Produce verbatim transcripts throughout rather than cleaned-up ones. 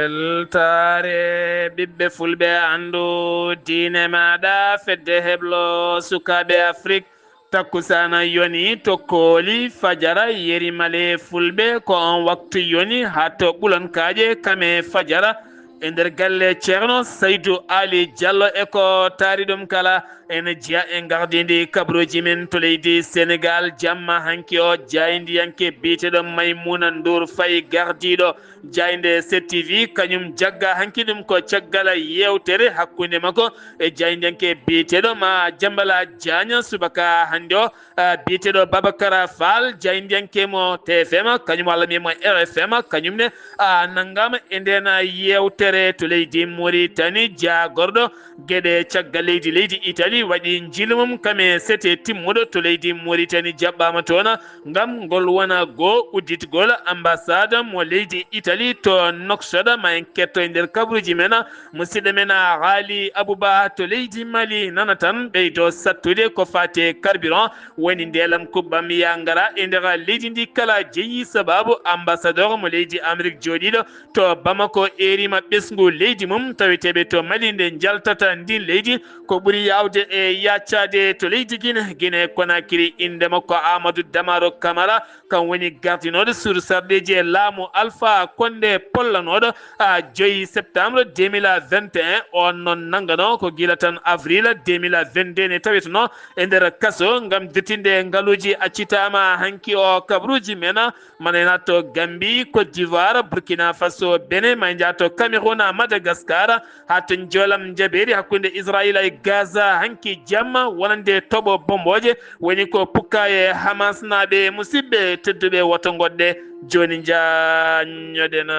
Weltaare ɓiɓɓe fulɓe, anndu diine maaɗa, fedde heblo sukaaɓe Afrik. Takkusaana yoni to Kooli, fajara yeri male fulɓe, ko on waktu yoni haa to Ɓulonkaaƴe kame fajara. E nder galle Ceerno Saydu Ali Jallo e ko taari ɗum kala, ene jeya e ngardiindi kabruuji men to leydi Senegaal. Jamma hanki o, jaayndiyanke biyeteeɗo Maymuna Nduur Fay, gardiiɗo jaaynde sept T V, kañum jagga hanki ɗum ko caggal yeewtere hakkunde makko e jaayndiyanke biyeteeɗo ma Jambala Jaaña subaka hannde o. Ah, biyeteeɗo Babakara Fall, jaayndiyanke mo T F M, kañum walla mbiyen mo R F M, kañum ne, ah, nanngaama e ndeen yeewtere to leydi Muritani, jaagorɗo geɗe caggal leydi, leydi Itali, waɗi njiilu mum kame sete timmuɗo to leydi Muritani, jaɓɓaama toon ngam ngol wona goo udditgol ambassade mo leydi Itali to Nouakchott. Ma en ketto e nder kabruuji men, musidɗo men Haali Abuba to leydi Mali, nana tan ɓeydo sattude ko faati e carburant. Woni ndeelam kubbam ya ngara e nder leydi ndi kala jeyi, sababu ambassadeur mo leydi Amérique jooɗiiɗo to Bamako eerima ɓesngu leydi mum. Taweteeɓe to Mali nde njaltata ndin leydi, ko ɓuri yaawde e yaccaade to leydi Gine, Gine Konakiri, innde makko Amadou Damaro Camara, kam woni gardinooɗo suudu sarɗeeji e laamu Alpha Condé pollanooɗo, a, joyi septembre deux mille vingt et un. On noon nanngano ko gila tan avril deux mille vingt-deux ne tawetenoo e nder kaso ngam jottinde ngaluuji accitaama hanki o kabruuji men. Mana en to Gambie, Côte d'Ivoire, Burkina Faso, Benin, ma en njaha to Cameroun, Madagascar, haa to njoolam njabeeri hakkunde Israayiila e Gaza hanki jamma wonande toɓo bombooje woni ko pukka e Hamas naaɓe. Musidɓe tedduɓe, woto ngoɗɗe jooni njaññoɗen.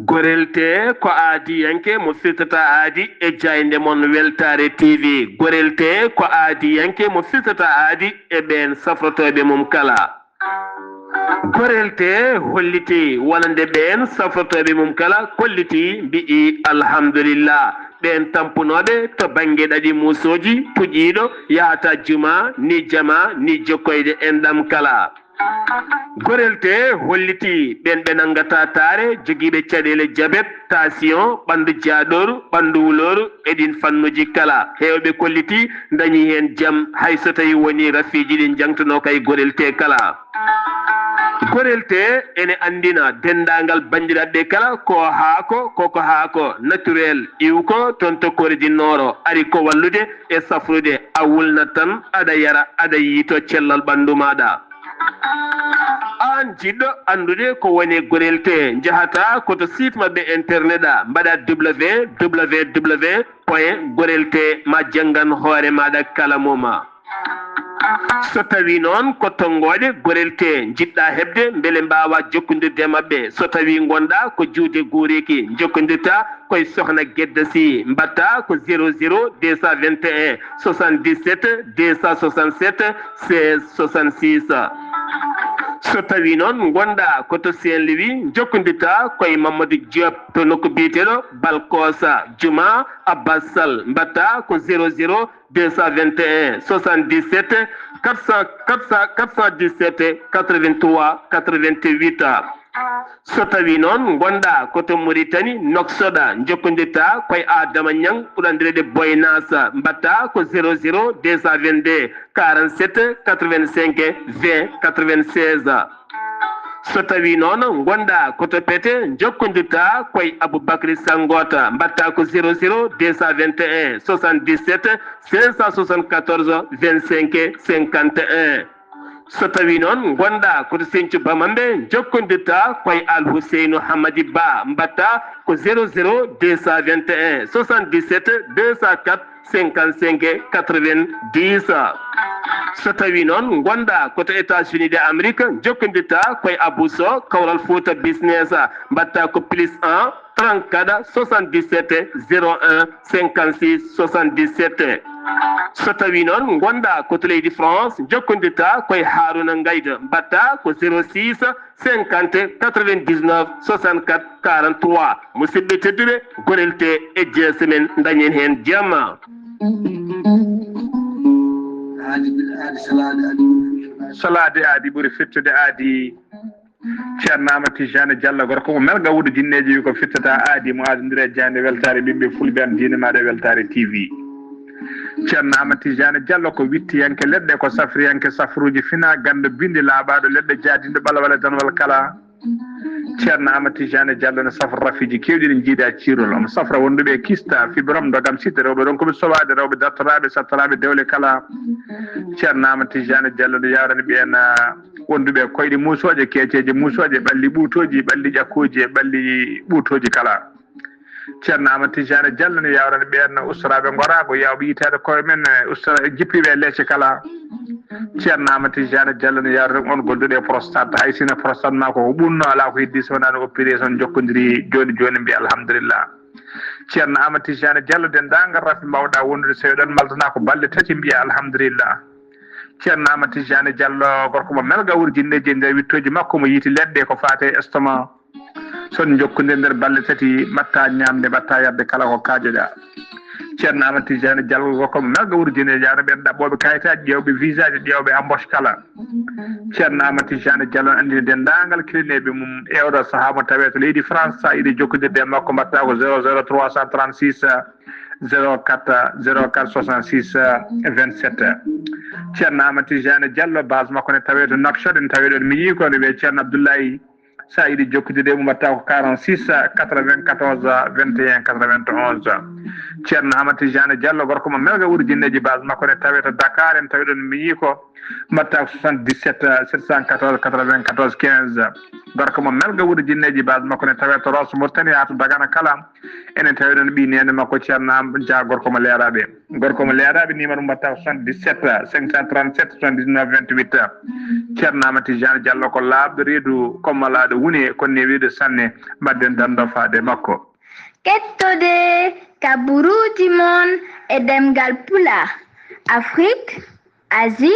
Gorel tee ko aadiyanke mo firtata aadi e jaaynde mon Weltaare T V. Gorel tee ko aadiyanke mo firtata aadi e ɓeen safrotooɓe mum kala. Gorel tee hollitii wonande ɓeen safrotooɓe mum kala, kollitii, mbi'i alhamdulillah. Ɓeen tampunooɓe to bannge ɗaɗi muusooji, puƴiiɗo yahata juma, ni jama, ni jokkoyde enɗam kala. Gorel tee hollitii ɓeen ɓe nanngata taare, jogiiɓe caɗeele jabet, tension, ɓanndu jaaɗooru, ɓanndu wulooru, e ɗiin fannuuji kala. Heewɓe kollitii ndañii heen jam, hay so tawii wonii rafiiji ɗi njaŋtunoo kay gorel tee kala. Gorel tee ene anndina denndaangal banndiraaɓe kala ko haako, koko haako naturel, iwko toon to Corée du Nord, ari ko wallude e safrude, a wulnat tan, aɗa yara, aɗa yiytoo cellal ɓanndu maaɗa. Aan jiɗɗo anndude ko woni gorel tee, njahata ko to site maɓɓe internet a, mbaɗa W W W point gorel tee ma janngan hoore maaɗa kala mum. So tawii noon ko tonngooɗe gorel tee njiɗɗa heɓde mbele mbaawa jokkondirde e maɓɓe, so tawii ngonɗa ko juuɗe guureeki, njokkondirta ko e Sohna Gedda Sy, mbaɗta ko zéro zéro deux cent vingt et un soixante-dix-sept deux cent soixante-sept seize soixante-six. So tawii noon ngonɗa ko to Saint-Louis, njokkondirta ko e Mamadou Diop to nokku biyeteeɗo Balkosa, Juma Abbas Sall, mbaɗta ko zéro zéro deux cent vingt et un soixante-dix-sept quatre cent, quatre cent, quatre cent dix-sept quatre-vingt-trois quatre-vingt-huit. So tawii noon ngonɗa ko to Mauritanie, Nouakchott, njokkondirta ko e Adama Niang, ɓuranndireede Boy Nas, mbaɗta ko zéro zéro deux cent vingt-deux quarante-sept quatre-vingt-cinq vingt quatre-vingt-seize. So tawii noon ngonɗa ko to Pete, njokkondirta ko e Aboubacry Sangota, mbaɗta ko zéro zéro deux cent vingt et un soixante-dix-sept cinq cent soixante-quatorze vingt-cinq cinquante et un. So tawii noon ngonɗa ko to Sinthiou Bamambé, njokkondirta ko e Al Houseynou Hamadi Ba, mbaɗta ko zéro zéro deux cent vingt et un soixante-dix-sept deux cent quatre cinquante-cinq quatre-vingt-dix. So tawii noon ngonɗa ko to États-Unis de Amérique, njokkondirta ko e Abou Sow, Kawral Fouta Business, mbaɗta ko plus un Trente-quatre soixante-dix-sept zéro un cinquante-six soixante-dix-sept. So tawi noon ngonɗa ko to leydi France, jokkondirta koye Haruna Ngayda, mbaɗta ko zéro six cinquante quatre-vingt-dix-neuf soixante-quatre quarante-trois. Musidɓe tedduɓe, gorelte e jeese men, dañen heen jamma. Salaade aadi ɓuri fittude aadi. Ceerno Amadou Tijani Diallo, gorko mo Melga Wuuro Jinneeji, wi ko fittata aadi mo aadondiri e jaande weltaare ɓiɓɓe fulɓe, an diine maaɗa e weltaare T V. Ceerno Amadou Tijani Diallo ko wittiyanke leɗɗe, ko safriyanke safruuji fina, ganndo binndi laaɓaaɗo leɗɗe, jaadinɗo ɓalwal e danwal kala. Ceerno Amadou Tijani Diallo ne safra rafiiji keewɗi ɗi njiiɗa ciirol. Omo safra wonduɓe e kista, fibrome, ndogam, sitte, rewɓe ronkuɓe sowaade, rewɓe dartoraaɓe, sattoraaɓe dewle kala. Ceerno Amadou Tijani Diallo ne yawrani ɓeen, ah, wonduɓe e koyɗe muusooje, keeceeje muusooje, ɓalli ɓuutooji, ɓalli ƴakkooji e ɓalli ɓuutooji kala. Ceerno Amadou Tijani Diallo ne yawrani ɓeen ustoraaɓe ngoraago, yawɓe yitaade koye men, eh, ustora-, jippiiɓe e leece kala. Ceerno Amadou Tijani Diallo ne yawrani on golduɗo e prostate, hay sino prostate ma ko ɓunno, alaa ko heddi so wonaa no opération jokkondiri jooni jooni, mbiya alhamdulillah. Ceerno Amadou Tijani Diallo, denndaangal rafi mbawɗa wondude, so eɗon maltana ko balɗe tati, mbiya alhamdulillah. Ceerno Amadou Tijani Diallo, gorko mo Melga Wuuro Jinneeji, e nder wittooji makko mo yiiti leɗɗe ko faate e estomac. So on njokkondir nder balɗe tati, mbaɗta ñaamde, mbaɗta yarde kala ko kaajoɗa. Ceerno Amadou Tijani Diallo, gorko mo Melga Wuuro Jinneeji, yawna ɓeen ɗaɓɓooɓe kayitaaji, ƴeewɓe visaaji, ƴeewɓe embauche kala. Ceerno Amadou Tijani Diallo ne anndini denndaangal kilineeɓe mum e oɗo sahaa mo tawee to leydi France, so a yiɗi jokkondirde e makko, mbaɗta ko zéro zéro trois cent trente-six zéro quatre zéro quatre soixante-six vingt-sept. Ceerno Amadou Tijani Diallo, base makko ne tawee to Nouakchott, ne tawee ɗoon miñi ko ne wiyee Ceerno Abdoulaye. So a yiɗi jokkondirde e mum, mbaɗta ko quarante-six quatre-vingt-quatorze vingt et un quatre-vingt-onze. Ceerno Amadou Tijani Diallo, gorko mo Melga Wuuro Jinneeji, base makko ne tawee to Dakar, ne tawee ɗoon miñi ko, mbaɗta ko soixante-dix-sept sept cent quatorze quatre-vingt-quatorze quinze. Gorko mo Melga Wuuro Jinneeji, base makko ne tawee to Rosso Mauritanie haa to Dagana kala. Enen tawi ɗoon ɓii neene makko Ceerno Am Dia, gorko mo Leeraaɓe. Gorko mo Leeraaɓe, numéro mbaɗta ko soixante-dix-sept cinq cent trente-sept soixante-dix-neuf vingt-huit. Ceerno Amadou Tijani Diallo ko laaɓɗo reedu, kommalaaɗo wune, kono ne wiyde sanne, mbaɗden dando faade makko. Kettode kaburuuji mon e ɗemngal Pulaar, Afrique, Asie,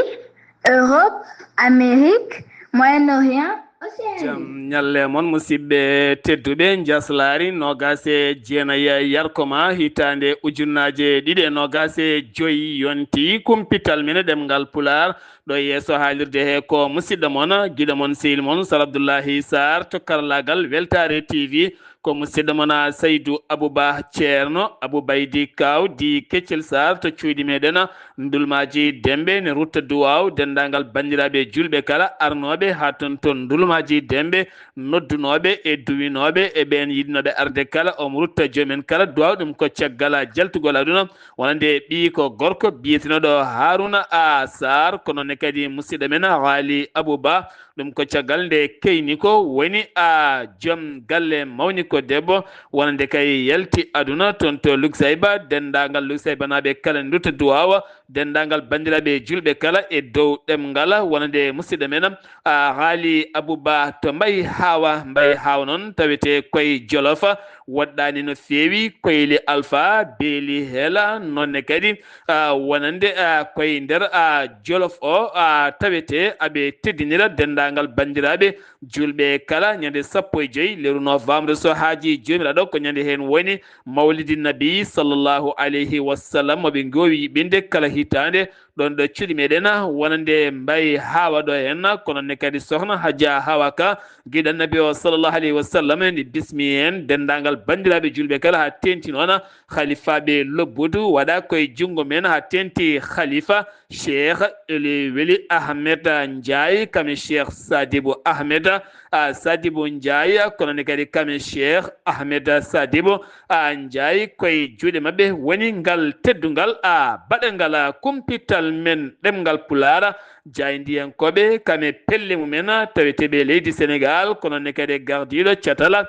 Europe, Amérique, Moyen-Orient, Océanie. Jam ñalle mon, musidɓe tedduɓe. Njaslaari noogaas e jeenayi yarkoma, hitaande ujunnaaje ɗiɗi e noogaas e joyi yonti. Kumpital men e ɗemngal Pulaar, ɗo yeeso haalirde he ko musidɗo mon, giɗo mon, sehil mon, Sar Abdullahi Sarr, to karallaagal Weltaare T V. Ko musidɗo mon, Saydu Abuba, Ceerno Abu Baydi Kaaw, di Keccel Sarr to cuuɗi meɗen, Ndulmaaji Dembe ne rutta duwaaw denndaangal banndiraaɓe juulɓe kala arnooɓe haa toon to Ndulmaaji Dembe, noddunooɓe e duwinooɓe e ɓeen yiɗnooɓe arde kala, omo rutta joom en kala duwaaw. Ɗum ko caggal jaltugol aduna, wonande ɓiyiiko gorko biyetenooɗo Haruna A Sarr, ko noon ne kadi musidɗo men Haali Abuba. Ɗum ko caggal nde keyni ko woni a joom galle mawni ko debbo, wonande kay yalti aduna toon to Luxayba, denndaangal Luxaybanaaɓe kala ndutta duwaawa, denndaangal banndiraaɓe juulɓe kala e dow ɗemngal, wonande musidɗo men, a, Haali Abuba to Mbaye Hawa. Mbaye Hawa noon tawetee koye Jolof, woɗɗaani no feewi, Koyli Alfa, Beeli Hela, noon ne kadi, a, wonande, a, koye nder, a, Jolof o, a, tawetee aɓe teddinira denndaangal banndiraaɓe juulɓe kala ñande sappo e joyi lewru novembre, so haajii Joomiraaɗo, ko ñande heen woni Mawlidi Nabi sallallahu alayhi wa sallam, mo ɓe ngoowi yiɓɓinde kala hitaande ɗoon ɗo cuuɗi meɗen, wonande Mbaye Hawa ɗo heen, kono ne kadi sohna Hajja Hawa Ka, giɗo Annabi o sallallahu alayhi wa sallam, ene bismi heen denndaangal banndiraaɓe juulɓe kala, haa teeŋti noon halifaaɓe lobbudu, waɗa koye junngo men, haa teeŋti halifa Cheikh Eli Weli Ahmed Ndiaye, kam e Cheikh Sadibou Ahmed, a, Sadibou Ndiaye, kono ne kadi kam e Cheikh Ahmed Sadibou, a, Ndiaye. Koye juuɗe maɓɓe woni ngal teddungal, a, baɗangal, a, kumpital men ɗemngal Pulaar. Jaayndiyankooɓe kam e pelle mumen taweteeɓe leydi Senegaal, kono ne kadi gardiiɗo catal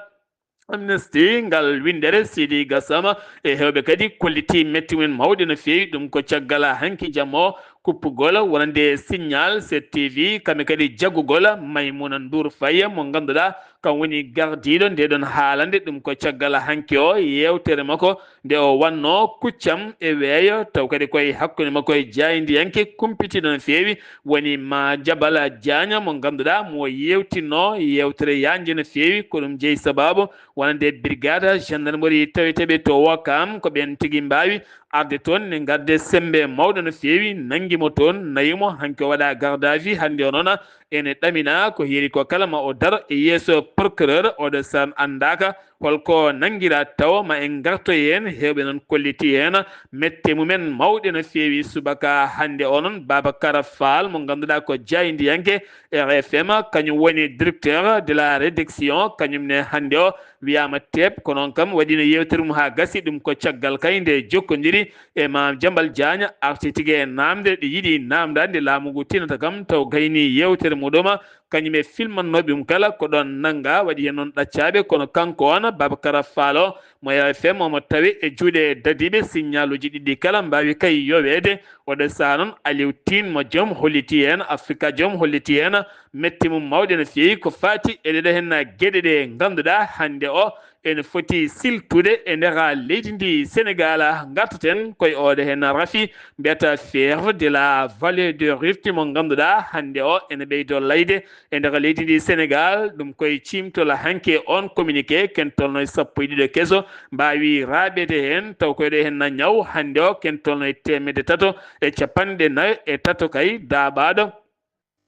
Amnesty, ngal winndere Sidi Gassama e heewɓe kadi kollitii metti mum en mawɗi no feewi. Ɗum ko caggal hanki jamma o kuppugol wonande Signal sept T V, kamɓe kadi jaggugol Maimouna Ndour Faye, mo ngannduɗaa Kam woni gardiiɗo nde ɗon haalande, ɗum ko caggal hanki o yeewtere makko nde o wannoo kuccam e weeyo, taw kadi koye hakkunde makko e jaayndiyanke kumpitiiɗo no feewi, woni Ma Jabala Jaaña mo ngannduɗaa mo yeewtinnoo yeewtere yaajnde no feewi. Ko ɗum jeyi sabaabu wonande brigade gendarmerie taweteeɓe to Wokam, ko ɓeen tigi mbaawi arde toon ne ngarde semmbe mawɗo no feewi, nanngi mo toon, nayi mo, hanki o waɗaa garde à vue, hannde o noon ene ɗamina ko heeri ko kala ma o daro e yeeso procureur. Oɗo saan anndaaka holko nanngiraa tawa ma en ngartoy heen, heewɓe noon kolliti heen mette mumen mawɗe no feewi. Subaka hannde o noon Babacar Fall mo ngannduɗaa ko jaayndiyanke R F M, kañum woni directeur de la rédaction, kañum ne hannde o wiyaama teep, ko noon kam waɗiino yeewtere mum haa gasi. Ɗum ko caggal kay nde jokkondiri e Ma Jabala Jaaña arti tigi e naamnde ɗe yiɗi naamndaade laamu ngu tinata kam taw gayni yeewtere muɗum. Kañum e filmannooɓe mum kala ko ɗoon nannga, waɗi heen noon ɗaccaaɓe, kono kanko on Babacar Fall o mo R F M omo tawi e juuɗe dadiiɓe, signaaluuji ɗiɗi kala mbaawi kay yoweede. Oɗo sahaa noon Aliou Tine mo jom holliti heen, Afrikajom holliti heen mette mum mawɗe no feewi ko faati e ɗeɗo heen geɗe ɗe ngannduɗaa hannde o ene foti siltude e nder leydi ndi Senegaal. Ngartaten koye oɗo heen rafi mbiyata Fleuve de la Vallée du Rift mo ngannduɗaa hannde o ene ɓeydo layde e nder leydi ndi Senegaal. Ɗum koye ciimtol hanki on communiqué, ken tolno e sappo e ɗiɗo keso mbaawi raaɓeede heen, taw koye ɗo heen na ñaw hannde o ken tolno e teemedde tato e capanɗe nayo e tato kay daaɓaaɗo.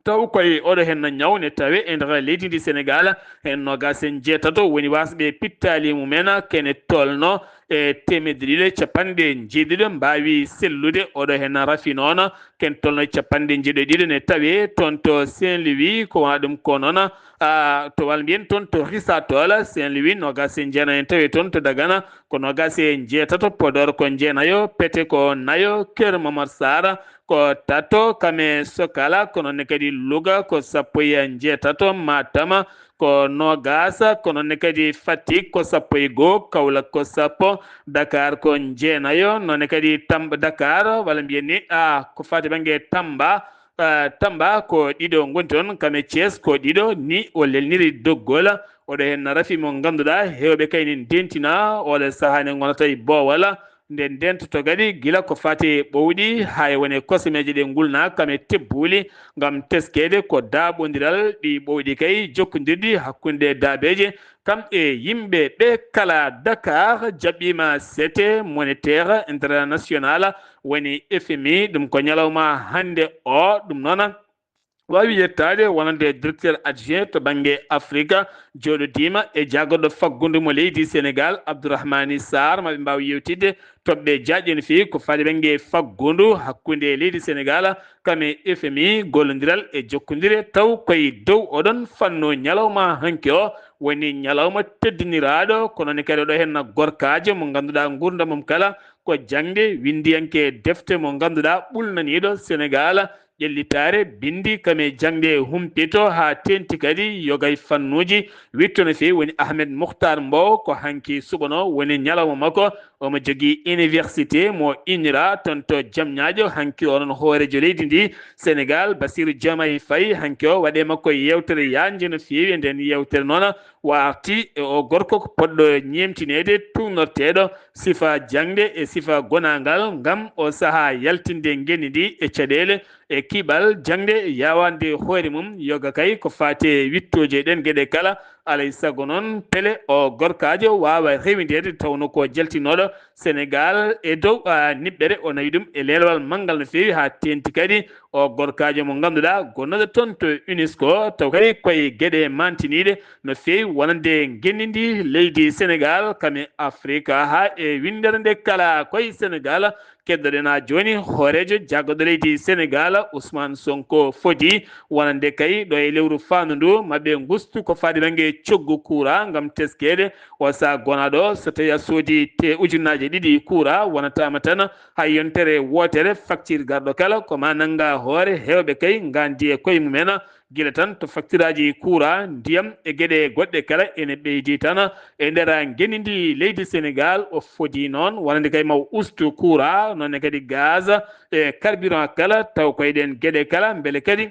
Taw koye oɗo heen na ñaw ne tawe e nder leydi ndi Senegaal, heen noogaas e jeetato woni waasɓe pittaali mumen, kene tolno e teemedde ɗiɗi e capanɗe jeeɗiɗo mbaawi sellude. Oɗo heen rafi noon, ken tolno e capanɗe jeeɗiɗo e ɗiɗo ne tawe toon to Saint-Louis, ko wona ɗum ko noon, a, to walla mbiyen toon to Risatol, Saint-Louis, noogaas e jeenayo en tawe toon to Dagana, ko noogaas e jeetato, Podor ko jeenayo, Pete ko nayo, Kër Momar Sarr ko tato, Kame Sokala, ko noon ne kadi Louga ko sappo e jeetato, Matam ko noogaas, ko noon ne kadi Fatick ko sappo e goo, Kaolack ko sappo, Dakar ko jeenayo, noon ne kadi Tamba, Dakar, walla mbiyen ni, a, ko faati bannge Tamba, a, Tamba ko ɗiɗo ngoni toon, Kame Thiès ko ɗiɗo, ni o lelniri doggol. Oɗo heen na rafi mo ngannduɗaa heewɓe kay ne ndentina, oɗo sahaa ne ngonata e boowal, nde ndentotoo kadi gila ko faati e ɓowɗi, haa e wone kosemeeje ɗe ngulna, Kame tebbuuli, ngam teskeede ko daaɓondiral ɗi ɓowɗi kay jokkondirɗi hakkunde daabeeje, kam e yimɓe ɓe kala. Dakar jaɓɓiima Société Monétaire Internationale, woni F M I, ɗum ko ñalawma hannde o, ɗum noon waawi yettaade wonande directeur adjoint to bannge Afrika, jooɗodiima e jaagorɗo faggundu mo leydi Senegaal, Abdourahmani Sarr, ma ɓe mbaaw yewtidde toɓɓe jaajɗe no feewi ko faati bannge faggundu hakkunde leydi Senegaal, kam e F M I, gollondiral e jokkondire, taw koye dow oɗon fannu ñalawma hanki o woni ñalawma teddiniraaɗo, kono ne kadi oɗo heen gorkaajo mo ngannduɗaa nguurndam mum kala ko jaŋde, winndiyanke defte mo ngannduɗaa ɓulnaniiɗo Senegaal ƴellitaare, binndi kam e jaŋde humpito haa teeŋti kadi yoga e fannuuji witto no feewi, woni Ahmed Mukhtar Mbow, ko hanki suɓano woni ñalawma makko. Omo jogii université mo INRA toon to Jamñaajo. Hanki onon hooreejo leydi ndi Senegaal, Bassirou Diomaye Faye, hanki o waɗe makko yeewtere yaajnde no feewi. E nden yeewtere noon o arti e o gorko ko poɗɗo ñeemtineede, tuugnorteeɗo sifa jaŋde e sifa gonaangal ngam o sahaa yaltinde ngenndi ndi e caɗeele e kiɓal jaŋde yawande hoore mum, yoga kay ko faati e wittooje ɗen geɗe kala. Alay sago noon, pele o gorkaajo waawa rewindeede, tawno ko jaltinooɗo Senegaal e dow, a, niɓɓere, o nawi ɗum e leelewal manngal no feewi, haa teeŋti kadi o gorkaajo mo ngannduɗaa gonnooɗo toon to UNESCO, taw kadi koye geɗe mantiniiɗe no feewi wonande ngenndi ndi leydi Senegaal, kam e Afrika, haa e winndere nde kala koye Senegaal. Keddoɗen haa jooni hooreejo jaagorɗo leydi Senegaal, Ousmane Sonko, fodi wonande kay ɗo e lewru faandu ndu, ma ɓe ngustu ko faati bannge coggu kuuraa ngam teskeede o sahaa gonaaɗo, so tawii a soodii te ujunnaaje ɗiɗi kuuraa, wonataama tan hay yontere wootere. Facture garɗo kala ko ma nannga hoore, heewɓe kay nganndi e koye mumen, gila tan to facturaaji kuuraa, ndiyam e geɗe goɗɗe kala ene ɓeydi tan e nder ngenndi ndi leydi Senegaal. O fodi noon wonande kay ma o ustu kuuraa, noon ne kadi gaz e carburant kala, taw koye ɗen geɗe kala, mbele kadi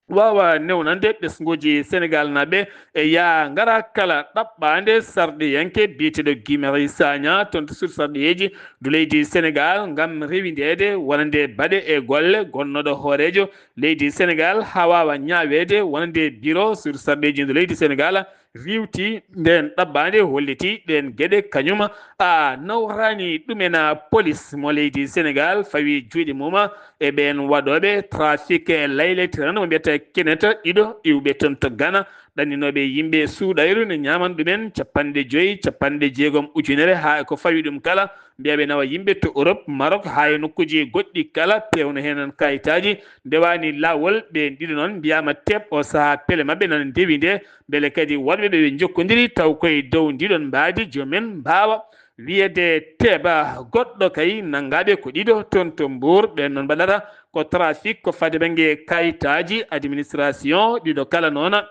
waawa newnande ɓesnguuji Senegaal naɓe e yaa ngara kala ɗaɓɓaande sarɗiyanke biyeteeɗo Guy Marius Sagna toon to suudu sarɗiyeeji ndu leydi Senegaal ngam rewindeede wonande baɗe e golle gonnooɗo hooreejo leydi Senegaal haa waawa ñaaweede wonande biro suudu sarɗiyeeji ndu leydi Senegaal riiwti ndeen ɗaɓɓaande holliti ɗeen geɗe kañum a nawraani ɗumen. Polis mo leydi Senegaal fawi juuɗe mum e ɓeen waɗooɓe trafic layletiran mo mbiyata keneta ɗiɗo iwɓe toon to Gana ɗanninooɓe yimɓe suuɗayru ne ñaaman ɗumen capanɗe joyi capanɗe jeegom ujunere haa e ko fawi ɗum kala mbiyaɓe nawa yimɓe to Europe, Maroc haa e nokkuuji goɗɗi kala pewno heen kayitaaji ndewaani laawol. Ɓeen ɗiɗo noon mbiyaama teeɓ o sahaa pele maɓɓe nana ndewi nde mbele kadi woɗɓe ɓe ɓe njokkodiri taw koye dow ndiɗon mbaadi jomumen mbaawa wiyede teeɓa. Goɗɗo kay nanngaaɓe ko ɗiɗo toon to Mbuur, ɓeen noon mbaɗata ko trafic ko fade bannge kayitaaji administration, ɗiɗo kala noon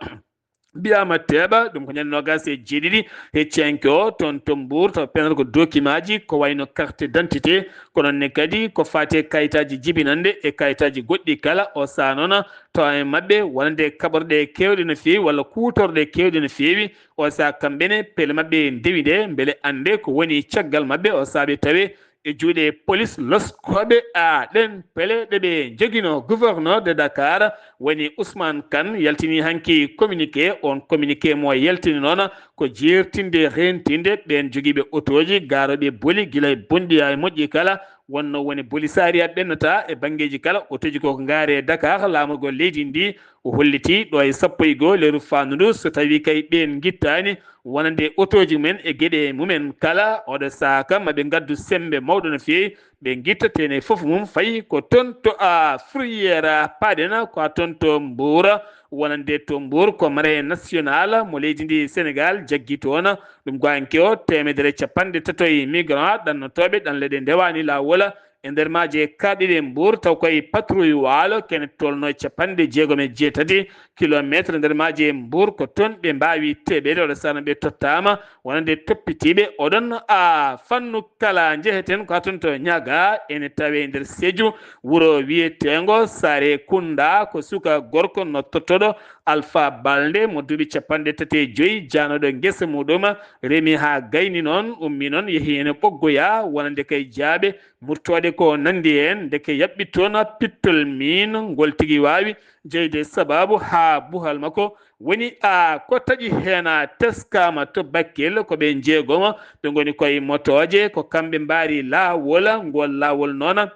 mbiyaama teeɓa. Ɗum ko ñande noogaas e jeeɗiɗi hecciyanke o toon to Mbuur taw penal ko dokimaaji ko wayno carte d'identité ko noon ne kadi ko faati e kayitaaji jibinande e kayitaaji goɗɗi kala. O sahaa noon tawa e maɓɓe wonande kaɓorɗe keewɗe no feewi walla kuutorɗe keewɗe no feewi. O sahaa kamɓe ne pele maɓɓe ndewi nde mbele annde ko woni caggal maɓɓe o sahaa ɓe tawe e juuɗe polis loskooɓe a ɗeen pele ɗe ɓe njoginoo. Gouverneur de Dakar woni Ousmane Kane yaltini hanki communiqué. Oon communiqué mo yaltini noon ko jeertinde reentinde ɓeen jogiiɓe otooji gaarooɓe boli gila e bonɗi haa e moƴƴi kala wonnoo woni boli saariya ɓennata e banngeeji kala. Otooji ko ngaari e Dakar laamorgol leydi ndi o holliti ɗo e sappo e goo lewru faandu ndu so tawii kay ɓeen ngittaani wonande otooji mumen e geɗe mumen kala oɗo sahaa kam maɓe ngaddu semmbe mawɗo no feewi ɓe ngitta teene fof mum fayi ko toon to a Fourrière paaɗen ko a toon to Mbuur wonande to Mbuur ko marin national mo leydi ndi Senegaal jaggi toon ɗum ko hanki o teemedere capanɗe tato e migrant ɗannotooɓe ɗanle ɗe ndewaani laawol e nder maaje kaaɗɗiɗe Mbuur taw koye patrouille waalo kene tolno capanɗe jeegom e jeetati kilometre nder maaje Mbuur ko toon ɓe mbaawi teɓeede oɗo sahaa ɓe tottaama wonande toppitiiɓe oɗon a fannu kala njeheten ko haton to Ñaga ene tawe nder Seju wuro wiyeteengo Sare Kunda ko suka gorko no tottoɗo Alpha Balde mo duuɓi capanɗe tati e joyi jaanooɗo ngesa muɗum remi haa gayni noon ummi noon yehi ene ɓoggoya wonande kay jaaɓe murtooɗe ko nanndi heen ndeke yaɓɓi toon pittol miin ngol tigi waawi jeyde sabaabu haa buhal makko woni a ko taƴi heen a teskaama to Bakkel ko ɓe njeegomo ɓe ngoni koye motooje ko kamɓe mbaari laawol ngol laawol noon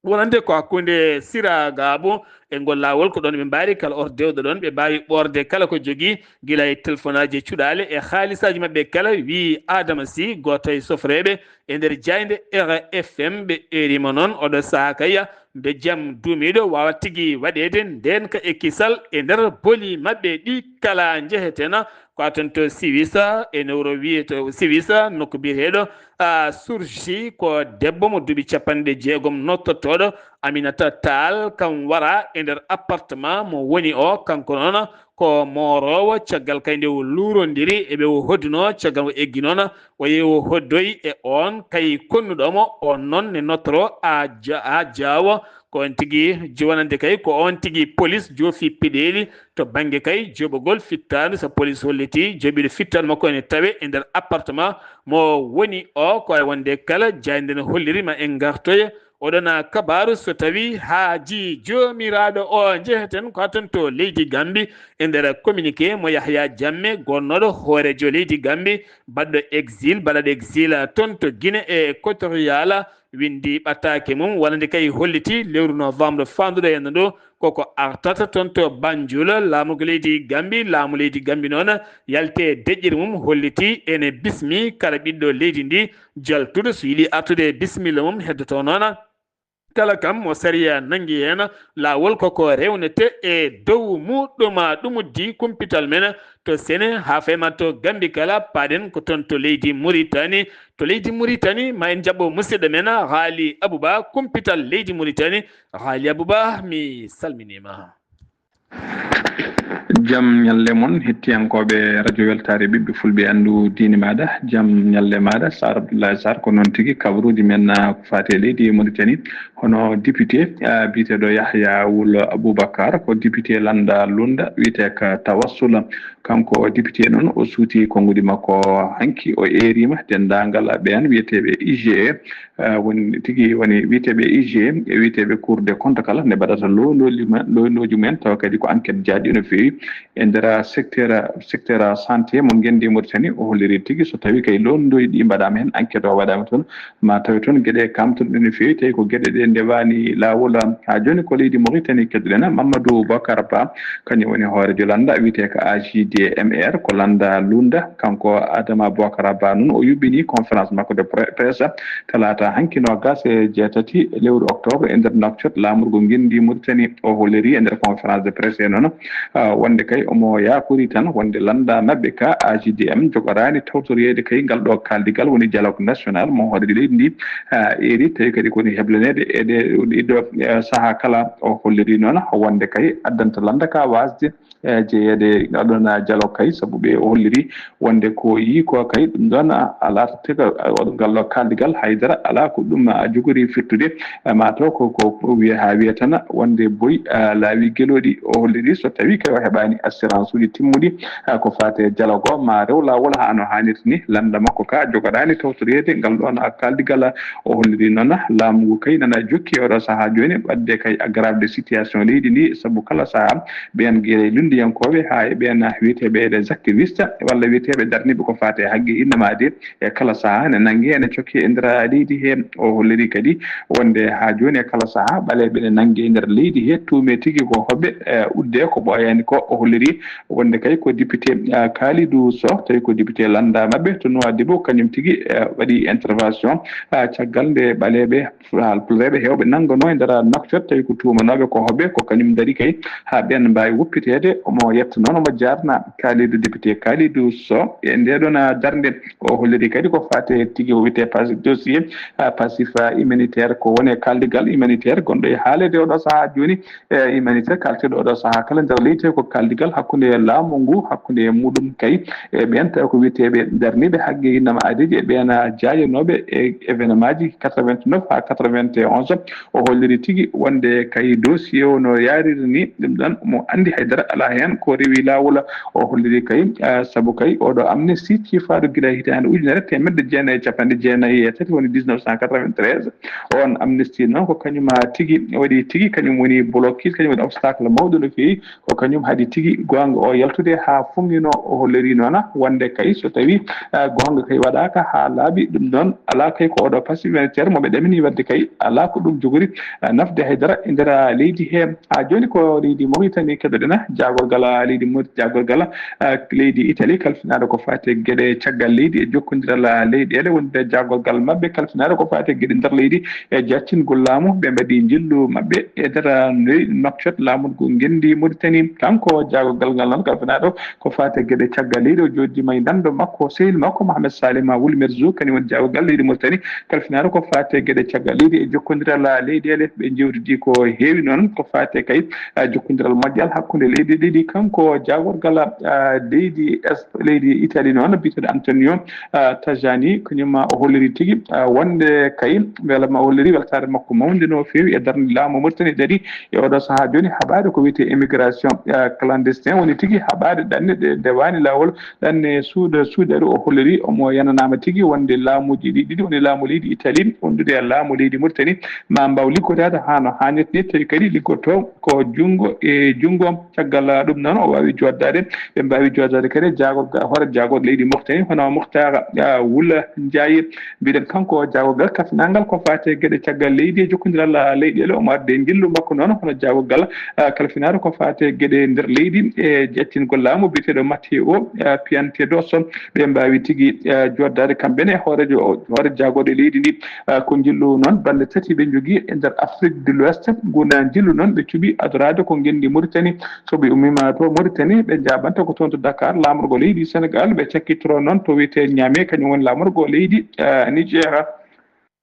wonande ko hakkunde Siragaabo e ngol laawol ko ɗoon ɓe mbaari kala oto dewɗo ɗoon ɓe mbaawi ɓoorde kala ko jogii gila e telefonaaji e cuɗaale e haalisaaji maɓɓe kala wii Adama Sy gooto e sofreeɓe e nder jaaynde R F M ɓe eeriima noon oɗo sahaa kay nde jam duumiiɗo waawa tigi waɗeede ndeenka e kisal e nder boli maɓɓe ɗi kala njehetena ko aton to Siwisa e nowro wiyeto Siwisa nokku biyeteeɗo a Sursi ko debbo mo duuɓi capanɗe jeegom nottotooɗo Aminata Taal kam wara e nder appartement mo woni o kanko noon ko mooroowo caggal kay nde o luurondiri e ɓe o hoddunoo caggal o eggi noon o yehi o hoddoyi e oon kay konnuɗo mo oon noon ne nottoro a jaawo ko on tigi jiwanande kay ko on tigi polis joofi peɗeeli to bannge kay joɓogol fittaandu so polis holliti joɓiɗo fittaandu makko ene tawe e nder appartement mo woni o ko e wonde kala jayde ne holliri ma en ngartoye oɗona kabaaru so tawi haaji joomiraaɗo o njeheten ko haton to leydi Gambi e nder communiqué mo Yahya Jammeh gonnooɗo hooreejo leydi Gambi baɗɗo exil baɗaɗo exil toon to Guinée équatoriale winndi ɓattaake mum wonande kay holliti lewru novembre faanduɗo henna ɗo koko artata toon to Banjul laamu ko leydi Gambi laamu leydi Gambi noon yalti e deƴƴere mum holliti ene bismi kala ɓiɗɗo leydi ndi jaltuɗo so yiɗi artude e bisimilla mum heddoto noon kala kam mo sariya nanngi heen laawol koko rewnete e dow muɗɗuma ɗumuddi kumpital men to Sene haa fayma to Gambi kala paaɗen ko toon to leydi Muritani to leydi Muritani ma en jaɓɓo musidɗo men Haali Abuba kumpital leydi Muritani Haali Abuba mi salminiima. Jam ñalle mon hettiyankooɓe radio weltaare ɓiɓɓe fulɓe anndu diine maaɗa jam ñalle maaɗa Sar Abdoulaye Sar ko noon tigi kabaruuji men ko faati e leydi Muritani Hono député, ah, biyeteeɗo Yahya Wul Aboubacar, ko député lannda Lunda, wiyetee ko Tawassula. Kanko député noon, o suuti konguɗi makko hanki, o eeriima denndaangal ɓeen wiyeteeɓe I G E, ah, woni tigi woni wiyeteeɓe I G E, e wiyeteeɓe Cour des comptes kala, nde mbaɗata loondooji men, loondooji men, tawa kadi ko enquête jaaɗi no feewi e nder secteur, secteur santé mo ngenndi Mauritanie. O holliri tigi so tawi kay loondooji ɗi mbaɗaama heen, enquête o waɗaama toon, ma tawi toon geɗe kamtoɗe no feewi, tawi ko geɗe ɗe ndewaani laawol. Haa jooni ko leydi Mauritanie keɗoɗen. Mamadou Boubacar Ba, kañum woni hooreejo lannda wiyetee ko A G D M R, ko lannda Lunda. Kanko Adama Boubacar Ba noon, o yuɓɓini conférence makko de pre-, presse talaata hanki noogas e jeetati lewru octobre e nder Nouakchott, laamorgo ngenndi Mauritanie. O holliri e nder conférence de presse he noon, ah, wonde kay omo yaakori tan wonde lannda maɓɓe ka A G D M jogoraani tawtoreede kay ngal ɗo kaaldigal woni dialogue national mo hooreejo leydi ndi, ah, eeri, tawi kadi ko woni heblaneede e ɗe, ɗiɗo, eh, sahaa kala. O holliri noon wonde kay addanta lannda ka waasde, eh, jeyeede e ngal ɗoon dialogue kay, sabu ɓe o holliri wonde ko yii ko kay ɗum ɗoon a, a laatata ka, a, oɗo ngal ɗo kaaldigal haydara alaa ko ɗum a jogori firtude, a, ma taw ko, ko wiya haa wiya tan wonde boy, a, laawi gelooɗi. O holliri so tawi kay o heɓaani assurance uji timmuɗi, a, ko faati e dialogue o ma rew laawol haa no haanirta ni, lannda makko ka jogoraani tawtoreede ngal ɗoon a kaaldigal. O holliri noon laamu ngu kay nana jokki e oɗo sahaa jooni, wadde kay aggrave de situation leydi ndi, sabu kala sahaa ɓeen gere lunndiyankooɓe haa e ɓeen wiyeteeɓe les activistes walla wiyeteeɓe darniiɓe ko faati e haqqe innama de e kala sahaa ne nannge ene cokke e nder leydi he. O holliri kadi wonde haa jooni e kala sahaa ɓaleeɓe ne nannge e nder leydi he, tuume tigi ko hoɓɓe, e udde ko ɓooyaani ko. O holliri wonde kay ko député, eh, Kalidou Sow, tawi ko député lannda maɓɓe to Nouadhibou, kañum tigi, eh, waɗi intervention, eh, caggal nde ɓaleeɓe Haalpuleeɓe heewɓe nannganoo e nder Nouakchott, tawi ko tuumanooɓe ko hoɓɓe, ko kañum dari kay haa ɓeen mbaawi woppiteede. Omo yetta noon, omo jaarna Kalidou, député Kalidou Sow e ndee ɗoon darnde. O holliri kadi ko faati e tigi o wiyetee pas-, dossier, ah, passif, ah, humanitaire, ko woni e kaaldigal humanitaire gonɗo e haaleede oɗo sahaa jooni, e humanitaire kaalteeɗo oɗo sahaa kala nder leydi, ko kaaldigal hakkunde laamu ngu, hakkunde e muɗum kay e ɓeen tawi ko wiyeteeɓe darniiɓe haqqe innama aadee e ɓeen jaayanooɓe e événement ji quatre-vingt-neuf haa quatre-vingt-onze. O holliri tigi wonde kay dossier o no yaariri ni, ɗum ɗon mo anndi haydara alaa heen ko rewi laawol. O holliri kay, ah, sabu kay oɗo amnistie ciifaaɗo gila hitaande ujunere teemedde jeenayi e capanɗe jeenayi e tati, woni dix-neuf cent quatre-vingt-treize. On amnistie noon ko kañum haa tigi waɗi tigi, kañum woni blocus, kañum woni obstacle mawɗo no feewi. Ko kañum haɗi tigi goonga o yaltude haa fuŋŋinoo. O holliri noon wonde kay so tawii, ah, goonga kay waɗaaka haa laaɓi, ɗum noon alaa kay ko oɗo pass humanitaire mo ɓe ɗamini waɗde kay alaa ko ɗum jogori, ah, nafde haydara e nder leydi he. Haa jooni ko leydi Mauritanie keɗoɗen, jaagorgal leydi Mauritanie, jaagorgal, ah, leydi Italie kalfinaaɗo ko faati e geɗe caggal leydi e jokkondiral leyɗeele wonde jaagorgal maɓɓe kalfinaaɗo ko faati e geɗe nder leydi e jaccingol laamu, ɓe mbaɗi njillu maɓɓe e nder leydi Nouakchott, laamorgo ngenndi Mauritanie. Kanko jaagorgal ngal noon kalfinaaɗo ko faati e geɗe caggal leydi, o jooɗiima e nanndo makko, sehil makko Mohamed Salima Wul Merzou, kañum woni jaagorgal leydi Mauritanie kalfinaaɗo ko faati e geɗe caggal leydi e jokkondiral leyɗeele. Ɓe njewtidi ko heewi noon ko faati e kay, ah, jokkondiral moƴƴal hakkunde leyɗe ɗiɗi. Kanko jaagorgal, ah, leydi Es-, leydi Italie noon biyeteeɗo Antonio, ah, Tajani, kañum o holliri tigi, ah, wonde kay welama, o holliri weltaare makko mawnde no feewi e darnde laamu Mauritanie dari e oɗo sahaa jooni haɓaade ko wiyetee immigration, ah, clandestin, woni tigi haɓaade ɗanne ɗe ndewaani laawol, ɗanne suuɗa suuɗaɗo. O holliri omo yananaama tigi wonde laamuuji ɗi ɗiɗi woni laamu leydi Italie wondude e laamu leydi Mauritanie ma mbaaw liggodaade haa no haanirta ni, tawi kadi liggotoo ko junngo e junngo. Caggal ɗum noon, o waawi jooɗdaade, ɓe mbaawi jooɗdaade kadi e jaagorga-, hoore jaagorɗe leydi Mauritanie, hono Mouhtar, ah, Wula Ndiaye. Mbiɗen kanko jaagorgal kalfinaangal ko faati e geɗe caggal leydi e jokkondiral, ah, leyɗeele, omo addi e njillu makko noon, hono jaagorgal, ah, kalfinaaɗo ko faati e geɗe nder leydi e jaccingol laamu biyeteeɗo Matteo, ah, Piantedoso. Ɓe mbaawi tigi, ah, jooɗdaade kamɓe ne e hooreejo, hoore jaagorɗe leydi ndi. Ah, ko njillu noon balɗe tati ɓe njogii e nder Afrique de l'Ouest. Ngun njillu noon ɓe cuɓi adoraade ko ngenndi Mauritanie. So ɓe ummiima to Mauritanie, ɓe njaaɓanta ko toon to Dakar, laamorgo leydi Sénégal, ɓe cakkitoro noon to wiyetee Niamey, kañum woni laamorgo leydi, eh, Niger.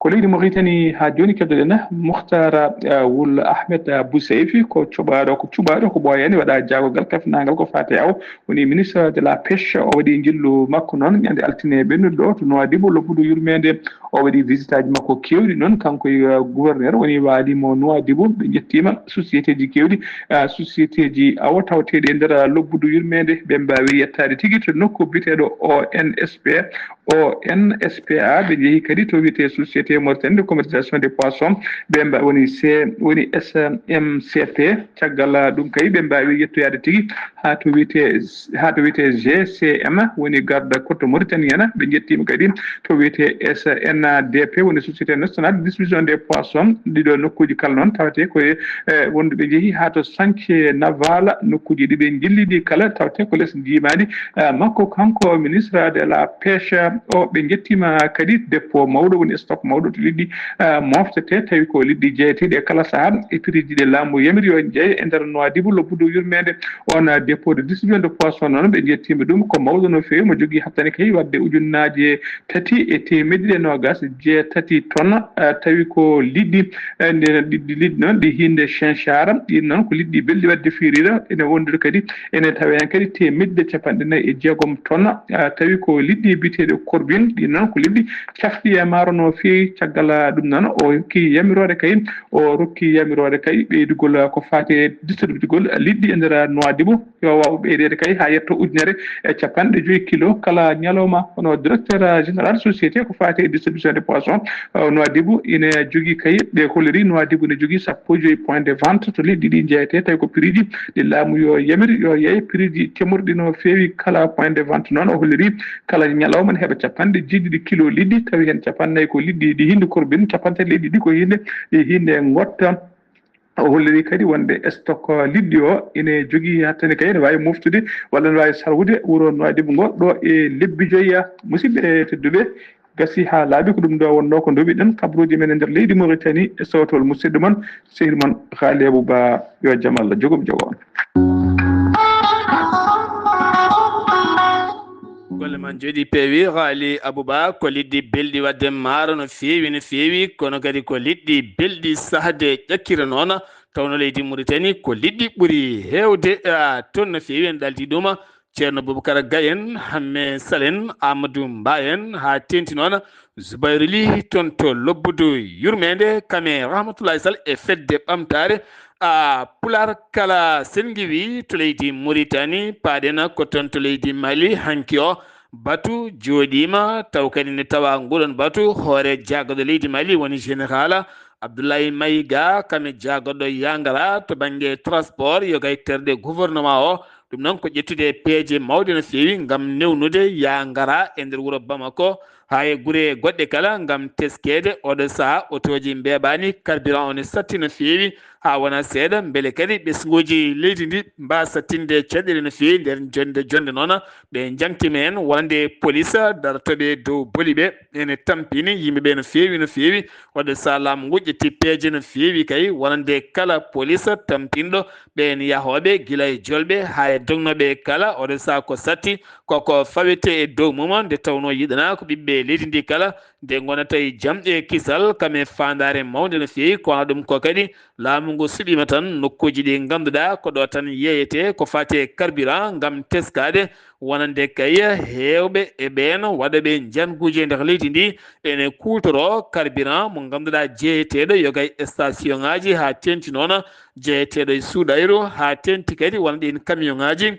Ko leydi Mauritanie haa jooni, keddoɗen Mukhtar, eh, Wul Ahmed, eh, Bouseifi, ko cuɓaaɗo, ko cuɓaaɗo, ko ɓooyaani waɗa jaagogal kafinaangal ko faati e awo, woni ministre de la pêche. O waɗi njillu makko noon ñande altine ɓennuɗo ɗo to Nouadhibou, lobbudu yurmeende. O waɗi visitaaji makko keewɗi noon, kanko e, eh, gouverneur woni waali mo Nouadhibou. Ɓe njettiima sociétéji keewɗi, eh, sociétéji awo tawteeɗi e nder, eh, lobbudu yurmeende. Ɓe mbaawi yettaade tigi to nokku biyeteeɗo O N S P. O N S P A, ɓe njehi kadi to wiyetee Société Mauritanie de Commercialisation des Poissons, ɓe mba-, woni C, woni S M C P. Caggal, ah, ɗum kadi, ɓe mbaawi yettoyaade tigi haa to wiyetee, haa to wiyetee G C M, woni Garde Côte Mauritanienne. Ɓe njettiima kadi to wiyetee S N A D P, woni Société Nationale de Distribution des Poissons. Ɗiɗo nokkuuji kala noon tawetee ko e, eh, wonduɓe njehi haa to Chantier Naval, nokkuuji ɗi ɓe njilli ɗi kala tawetee ko les njiimaandi, eh, makko, kanko ministre de la pêche. O, ɓe njettiima kadi dépôt mawɗo, woni stock mawɗo to liɗɗi, eh, moftetee, tawi ko liɗɗi jeyeteeɗi e kala sahaa e prix ji ɗi laamu yamiri yo jeeye e nder Nouadhibou, lobbudu yurmeende. On, eh, dépôt de distribution de poisson noon, ɓe njettiima ɗum ko mawɗo no feewi, mo jogii hattane kay waɗde ujunnaaje tati e teemedde ɗiɗi e noogas e jeetati tonnes, eh, tawi ko liɗɗi, eh, nde, ɗi, ɗi liɗɗi noon, ɗi hinde chinchard, ɗin noon ko liɗɗi belɗi waɗde feeriira, ene wondude kadi, ene tawa heen kadi teemedde capanɗe nayi e jeegom tonnes, eh, tawi ko liɗɗi biyeteeɗe corbine, ɗin noon ko liɗɗi cafɗi e maaro no feewi. Caggal, eh, ɗum noon, o rokki yamiroore kay, o rokki yamiroore kay ɓeydugol, eh, ko faati e distributegol liɗɗi e nder Nouadhibou. Yo waaw ɓeydeede kay haa yetto ujunere e capanɗe joyi kilo kala ñalawma. Hono directeur général société ko faati e distribution de poisson, uh, Nouadhibou ine jogii kay, ɓe holliri Nouadhibou ne jogii sappo e joyi point de vente to liɗɗi ɗi jeeyetee, tawi ko prix ji ɗi laamu yo yamir, yo yeey prix ji cemorɗi no feewi kala point de vente. Noon o holliri kala ñalawma ne heɓa capanɗe jeeɗiɗi kilo liɗɗi, tawi heen capannayyi ko liɗɗi ɗi hinde corbine, capantati liɗɗi ɗi ko hinde, ɗi hinde ngotta. O holliri kadi wonde stock liɗɗi o ine jogii hattane kay, ene waawi moftude walla ene waawi sarwude wuro Nouadhibou ngo ɗo e lebbi joyi. Musidɓe tedduɓe, gasi haa laaɓi, ko ɗum ɗo wonnoo ko nduwiɗen kabaruuji men e nder leydi Mauritanie e sawtol musidɗo mon, sehil mon Khalibou Ba. Yo jam Allah jogum jogo on. Golle ma njooɗi peewi, Haali Abouba, ko liɗɗi belɗi waɗde maaro no feewi, no feewi, kono kadi ko liɗɗi belɗi sahde ƴakkira noon, tawno leydi Mauritanie ko liɗɗi ɓuri heewde, ah, toon no feewi. En ɗaldi ɗum Ceerno Boubacar Gaye en, Hamme Sal en, Amadou Mba en, haa teeŋti noon Zoubayrou Ly toon to lobbudu yurmeende, kam e Rahmatoulaye Sal e fedde ɓamtaare, a, Pulaar kala senngiwi to leydi Mauritanie, paaɗen ko toon to leydi Mali. Hanki o batu jooɗiima, taw kadi nde tawa nguɗon batu hoore jaagorɗo leydi Mali woni Général Abdoulaye Maïga, kam e jaagorɗo Yangara to bannge transport, yo gay terɗe gouvernement o. Ɗum noon ko ƴettude peeje mawɗe no feewi ngam newnude Yangara e nder wuro Bamako, haa e gure goɗɗe kala ngam teskeede. Oɗo sahaa otooji mbeeɓaani, carburant o ne satti no feewi, haa wona seeɗa, mbele kadi ɓesnguuji leydi ndi mbaasa tinde caɗeele no feewi. Nder jonnde jonnde noon, ɓe njaŋtiima heen wonande police darotooɓe dow boli ɓe, ene tampini yimɓe ɓe no feewi, no feewi. Oɗo sahaa laamu ngu ƴetti peeje no feewi kay, wonande kala police tampinɗo ɓeen yahooɓe, gila e jolɓe haa e dognooɓe kala. Oɗo sahaa ko satti koko fawetee e dow mum, nde tawnoo yiɗanaa ko ɓiɓɓe leydi ndi kala nde ngonata e jam e kisal, kam e faandaare mawnde no feewi. Ko wano ɗum ko kadi laamu ngu suɓiima tan nokkuuji ɗi ngannduɗaa ko ɗo tan yeeyetee ko faati e carburant ngam teskaade, wonande kay heewɓe e ɓeen waɗooɓe njanguuji e nder leydi ndi ene kuutoroo carburant mo ngannduɗaa jeeyeteeɗo yo gay e station ŋaaji, haa teeŋti noon jeeyeteeɗo e suuɗayru, haa teeŋti kadi wona ɗiin camion ŋaaji.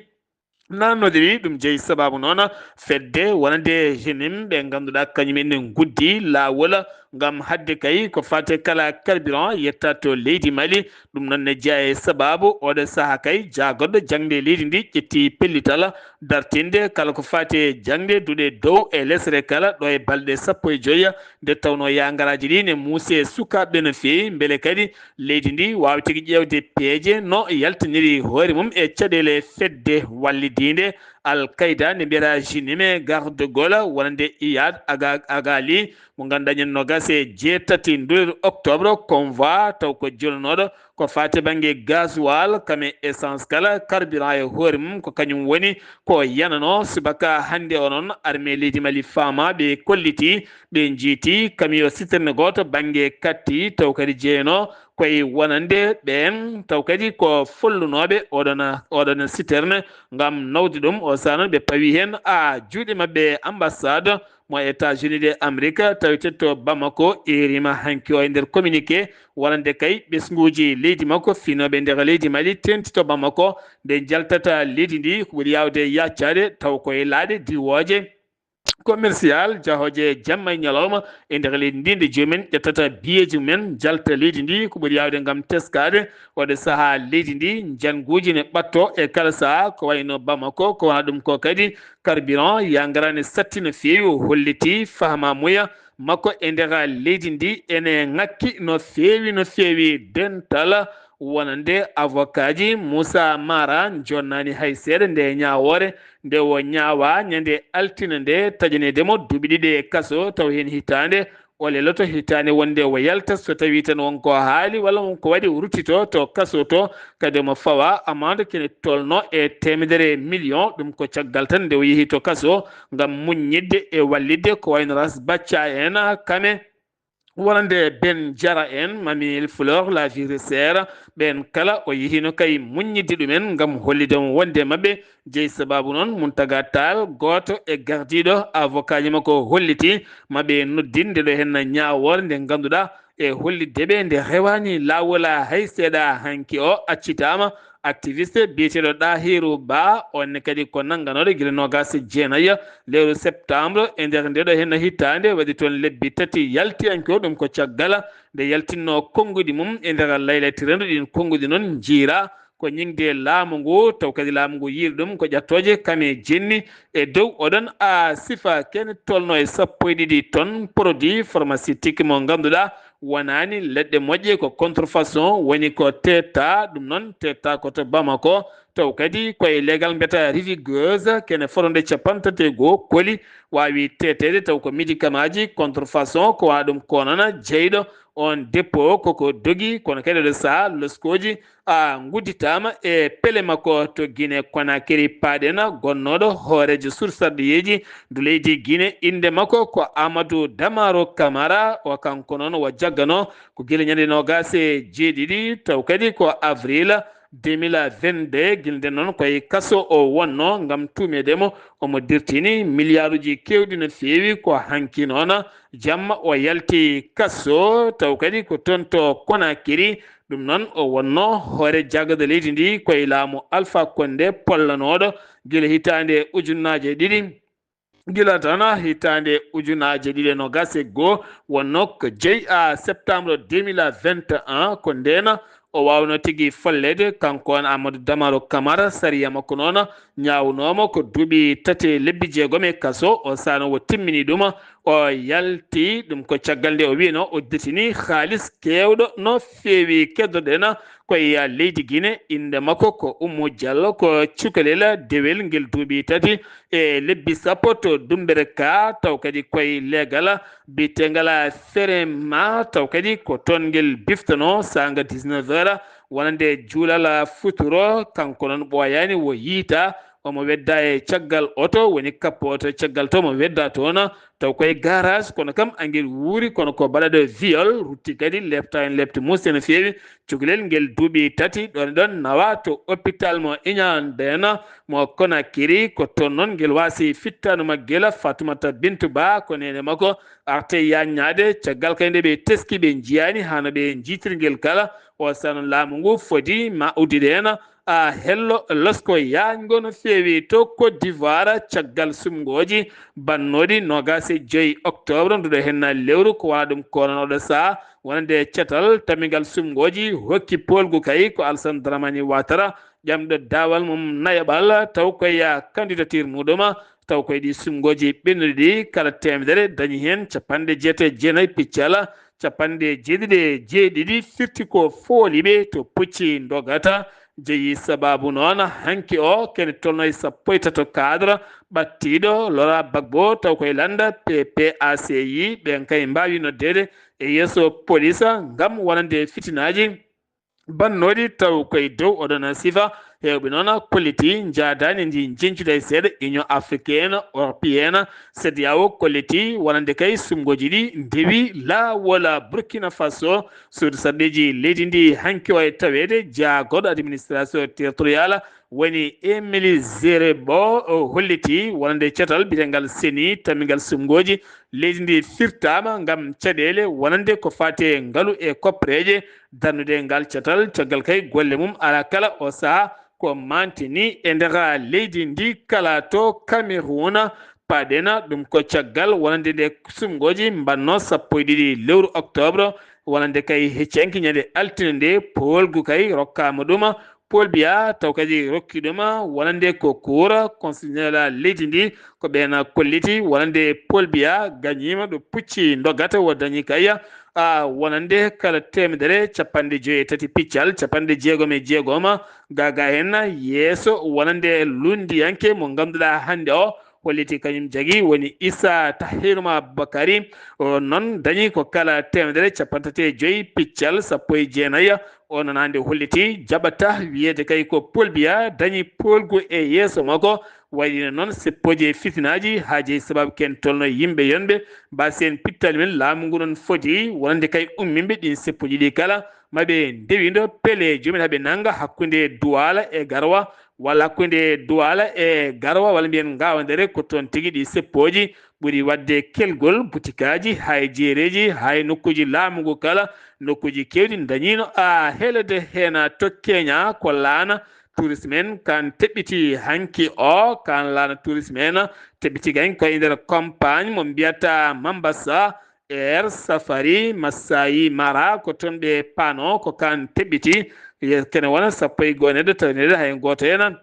Naatnooɗi ɗi, ɗum jeyi sabaabu noon fedde wonande G N I M ɓe ngannduɗaa kañum en ne nguddi laawol ngam haɗde kay ko faati e kala carburant yetta to leydi Mali. Ɗum noon ne jeyaa e sabaabu oɗo sahaa kay jaagorɗo jaŋde leydi ndi ƴetti pellital dartinde kala ko faati e jaŋde duɗe dow e lesre kala ɗo e balɗe sappo e joyi, nde tawnoo yaangaraaji ɗi ne muusi e sukaaɓe no feewi, mbele kadi leydi ndi waawa tigi ƴeewde peeje no yaltiniri hoore mum e caɗeele fedde wallidiinde Al Qaida nde mbiyata Jinime Garde Gol, wonande Iyad Aga- Agali, mo ngannduɗaa ñande noogas e jeetati nduleeru octobre, convoi taw ko jolnooɗo ko faati bannge gasoil, kam e essence kala, carburant e hoore mum, ko kañum woni ko yananoo subaka hannde o. Noon, armée leydi Mali faama, ɓe kolliti, ɓe njiiti camion citerne gooto bannge katti, taw kadi jeyanoo koye wonande ɓeen, taw kadi ko follunooɓe oɗon, oɗon citerne ngam nawde ɗum. O sahaa noon ɓe pawi heen a juuɗe maɓɓe ambassade mo États-Unis de Amérique tawetee to Bamako, eerima hanki o e nder communiqué, wonande kay ɓesnguuji leydi makko, finooɓe nder leydi Mali teeŋti to Bamako, nde njaltata leydi ndi, ko ɓuri yaawde yaccaade taw ko e laaɗe diwooje commercial, jahooje jamma e ñalawma e nder leydi ndi, nde joomum en ƴettata biyeeji mum en, njalta leydi ndi, ko ɓuri yaawde ngam teskaade oɗo sahaa leydi ndi, njannguuji ne ɓatto e kala sahaa, ko wayno Bamako, ko wona ɗum ko kadi carburant, yangara ne satti no feewi, o holliti fahamaamuya makko e nder leydi ndi ene ŋakki no feewi, no feewi. Dental wonande avocat ji Moussa Mara jonnaani hay seeɗa nde ñaawoore nde o ñaawaa ñande altine nde, taƴaneede mo duuɓi ɗiɗi e kaso, taw heen hitaande o leloto hitaande wonde o yalta, so tawii tan won ko haali walla won ko waɗi, o ruttito to kaso to, kadi omo fawa amande kene tolno e teemedere million, ɗum ko caggal tan nde o yehi to kaso ngam muññidde e wallitde ko wayno Ras Bacca en, kame wonande Ben Jara en, Mamil Fleur, La Vie Resère, ɓeen kala o yehino kay muññidde ɗumen ngam hollitde mo wonde maɓɓe jeyi. Sababu noon, Muntaga Tall, gooto e gardiiɗo avocat ji makko, holliti ma ɓe noddin nde ɗo henna ñaawoore nde ngannduɗaa e hollitde ɓe nde rewaani laawol hay seeɗa. Hanki o accitaama activiste biyeteeɗo Ɗahiru Ba, on ne kadi ko nannganooɗo gila noogaas e jeenayi lewru septembre e nder nde ɗo henna hitaande, waɗi toon lebbi tati yalti. Hanki o ɗum ko caggal nde yaltinnoo konnguɗi mum e nder laylatirendu. Ɗiin konnguɗi noon njiira ko ñiŋde laamu ngu, taw kadi laamu ngu yiiri ɗum ko ƴattooje kame jenni e dow oɗon a sifa kene tolno e sappo e ɗiɗi tonnes produit pharmaceutique mo ngannduɗaa wonaani leɗɗe moƴƴe, ko contrefaçon woni ko teetta. Ɗum noon teetta ko to Bamako, taw kadi ko e legal mbiyata Rivigeuse, kene fotande capanɗe tati e goo koli waawi teeteede, taw ko médicament ji contrefaçon, ko wa ɗum ko noon jeyɗo on dépôt koko dogi, kono kadi oɗo sahaa loskooji a ngudditaama e pele makko to Guinée Conakry. Paaɗen gonnooɗo hooreejo sursarɗiyeeji ndu leydi Guinée, innde makko ko Amadou Damaro Camara. O kanko noon o jaggano ko gila ñande noogaas e jeeɗiɗi, taw kadi ko avril deux mille vingt-deux, gila nden noon ko e kaso o wonno ngam tuumeede mo omo dirtini miliyaaruuji keewɗi no feewi. Ko hanki noon jamma o yalti kaso, taw kadi ko toon to Conakry. Ɗum noon o wonno hoore jagade leydi ndi ko e laamu Alpha Condé pollanooɗo gila hitaande ujunnaaje ɗiɗi, gila tan hitaande ujunnaaje ɗiɗi e noogaas e goo, wonno ko jeyi a septembre deux mille vingt et un. Ko ndeen o waawno tigi folleede, kanko on Amadou Damaro Camara, sariya makko noon ñaawnooma ko duuɓi tati e lebbi jeegom e kaso. O sahaa noon o timmini ɗum, o yalti. Ɗum ko caggal nde o wiyno o dirtini haalis keewɗo no feewi. Keddoɗen ko e leydi Guinée, innde makko ko Oumou Diallo, ko cukalel dewel ngel duuɓi tati e lebbi sappo to Dumberka, taw kadi ko e leegal biyeteegal Ferema, taw kadi ko toon ngel biftanoo saanga dix-neuf heures, wonande juulal futuro. Kanko noon ɓooyaani o yiyta, omo wedda e caggal oto, woni kappo oto caggal to omo wedda toon, taw ko e garage, kono kam angel wuuri, kono ko baɗaɗo viol, rutti kadi leepta en leepte muusɗe no feewi. Cukalel ngel duuɓi tati, ɗon e ɗon nawa to hôpital mo Iñan Dena mo Conakry, ko toon noon ngel waasi fittaandu maggel. Fatoumata Bintou Ba ko neene makko, arte yaññaade, caggal kay nde ɓe teski ɓe njiyaani haa no ɓe njiytiri ngel kala. O sahaa noon laamu ngu fodi ma uddiɗo en a hello losko yaajngo no feewi to Côte d'Ivoire, caggal sumngooji bannooɗi noogaas e joy octobre nduɗo henna lewru, ko wona ɗum ko noon oɗo sahaa wonande catal tammingal sumngooji hokki poolgu kay ko Alassane Dramane Ouattara, ƴamɗo daawal mum nayaɓal, taw ko e candidature muɗum, taw ko e ɗi sumngooji ɓennuɗi ɗi, kala teemedere dañi heen capanɗe jeetati e jeenayi piccal, capanɗe jeeɗiɗi e jeeɗiɗi firti ko fooliiɓe to pucci ndogata. Jeyi sababu noon hanki o kene tolno e sappo e tato cadre ɓattiiɗo Laurent Gbagbo taw koye lannda P P A C I, ɓen kay mbaawi noddeede e yeeso police ngam wonande fitinaaji bannooɗi taw koye dow oɗon sifa. Heewɓe noon kolliti njaadaani ndi njeñcude e seeɗa Union Africaine, Européenne, CEDEAO kolliti wonande kay sumgooji ɗi ndewi laawol Burkina Faso. Suudu sarɗiiji leydi ndi hanki o e taweede jaagorɗo administration territoriale woni Émilie Zérebo, o holliti wonande catal biyetengal seni tammingal sumgooji leydi ndi firtaama ngam caɗeele wonande ko faati e ngalu e koppereeje. Darnude ngal catal caggal kay golle mum alaa kala o sahaa ko mantini e nder leydi ndi kala to Cameroun. Paɗena ɗum ko caggal wonande nde sumgooji mbanno sappo e ɗiɗi lewru octobre, wonande kay heccanki ñande altine nde poolgu kay rokkaama ɗum. Paul Biya taw kadi rokki ɗum wonande ko cour constitutionnel leydi ndi, ko ɓeen kolliti wonande Paul Biya gañiima ɗo pucci ndogata o dañi kay a wonande kala teemedere capanɗe joyi e tati piccal capanɗe jeegom e jeegom gaga heen yeeso wonande lunndiyanke mo ngannduɗaa hannde o holliti kañum jagi woni Issa Tahiruma Bakari. O noon dañi ko kala teemedere capanɗe tati e joyi piccal sappo e jeenayi. O nanaande holliti jaɓata wiyeede kay ko Paul Biya dañi poolgu e yeeso makko. Waɗiino noon seppooji e fitinaaji haa jeyi sababu ken tolno yimɓe yonɓe mbaasi heen pittaali men. Laamu ngu noon foti wonande kay ummimɓe ɗin seppooji ɗi kala maɓe ndewindo pele jomin haɓe nannga hakkunde Duwaala e Garwa walla hakkunde Duwaala e Garwa walla mbiyen Ngaawandere, ko toon tigi ɗi seppooji ɓuri waɗde kelgol butikaaji, hay jeereeji, hay nokkuuji laamu ngu kala, nokkuuji keewɗi dañiino a helede heen to Keña ko laana tourisme en kan teɓɓiti hanki o, kan laana tourisme en teɓɓiti gañ ko e nder campagne mo mbiyata Mambasa, Air Safari, Masai Mara, ko toon ɓe paano ko kan teɓɓiti. Ye-, kene wona sappo e goo neɗɗo tawi neɗɗo hay gooto heen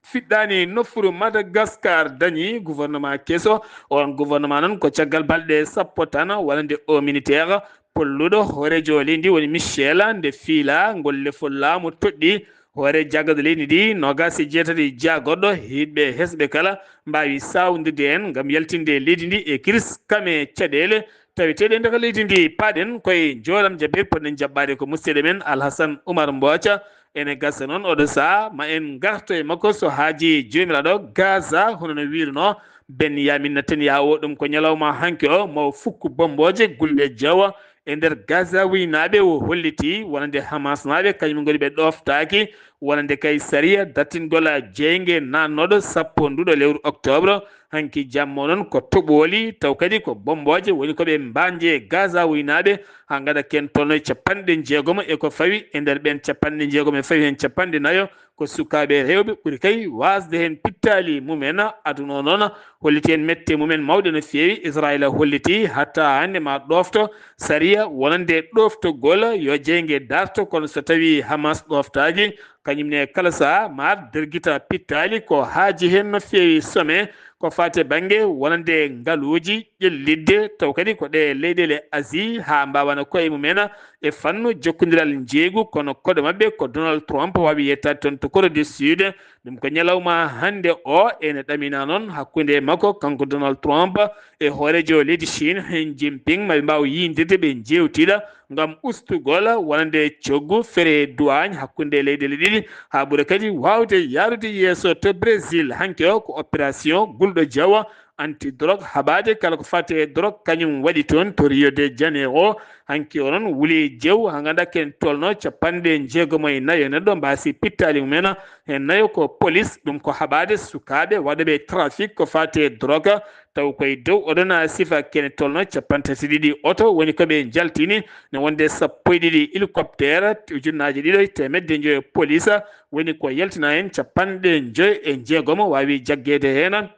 fiɗɗaani nofuru Madagascar dañi gouvernement keso. On gouvernement noon ko caggal balɗe sappo tan wonande o militaire polluɗo hooreejo leydi ndi woni Michel nde fiila ngol lefol laamu toɗɗi hoore jaagorɗe leydi ndi, noogaas e jeetati jaagorɗo, yiɗɓe hesɓe kala mbaawi saawondirde heen ngam yaltinde leydi ndi e kiris kame caɗeele taweteeɗe e nder leydi ndi. Paaɗen koye njoolam jabbir, poɗɗen jaɓɓaade ko musidɗo men Alhasan Umar Mbooca. Ene gasa noon oɗo sahaa ma en ngarto e makko so haaji Joomiraaɗo Gaza, hono no wiirunoo Benyamin Netanyahu. Ɗum ko ñalawma hanki o mo fukku bommbooje gulɗe jawa e nder Gaza wuynaaɓe o holliti wonande Hamasnaaɓe kañum ngoni ɓe ɗooftaaki wonande kay sariya dartingol jeynge naatnooɗo sappo nduɗo lewru octobre. Hanki jamma o noon ko toɓooli taw kadi ko bommbooje woni ko ɓe mbañde Gaza wuynaaɓe haa ngada ken tolno e capanɗe jeegom e ko fawi e nder ɓeen capanɗe jeegom e fawi heen capanɗe nayo ko sukaaɓe rewɓe ɓuri kay waasde heen pittaali mumen. Aduna o noon holliti heen mette mumen mawɗe no feewi. Israayiila holliti hatta hannde ma ɗoofto sariya wonande ɗooftogol yo jeynge darto, kono so tawii Hamas ɗooftaaki, kañum ne kala sahaa ma dergita pittaali ko haaji heen no feewi. Some ko faati e bannge wonande ngaluuji ƴellitde, taw kadi ko ɗe leyɗeele Asie haa mbaawana koye mumen e fannu jokkondiral njeeygu, kono koɗo maɓɓe ko Donald Trump waawi yettaade toon to Corée du Sud. Ɗum ko ñalawma hannde o ene ɗamina noon hakkunde makko kanko Donald Trump e hooreejo leydi Chine Xi Jinping, maɓe mbaaw yiyondirde ɓe njeewtida ngam ustugol wonande coggu fere douane hakkunde leyɗeele ɗiɗi, haa ɓura kadi waawde yaarude yeeso to Brésil. Hanki o ko opération gulɗo jawa anti drogue haɓaade kala ko faati e drogue kañum waɗi toon to Rio de Janeiro. Hanki o noon wuli jew haa ngannda ken tolno capanɗe jeegom e nayo neɗɗo mbaasi pittaali mumen. Heen nayo ko police, ɗum ko haɓaade sukaaɓe waɗooɓe trafic ko faati e drogue, taw koye dow oɗon sifa kene tolno capanɗe tati ɗiɗi oto woni ko ɓe njaltini, ne wonde sappo e ɗiɗi hélicoptère, ujunnaaji ɗiɗo e teemedde njoyo police woni ko yaltina heen capanɗe njoyo e jeegom waawi jaggeede heen.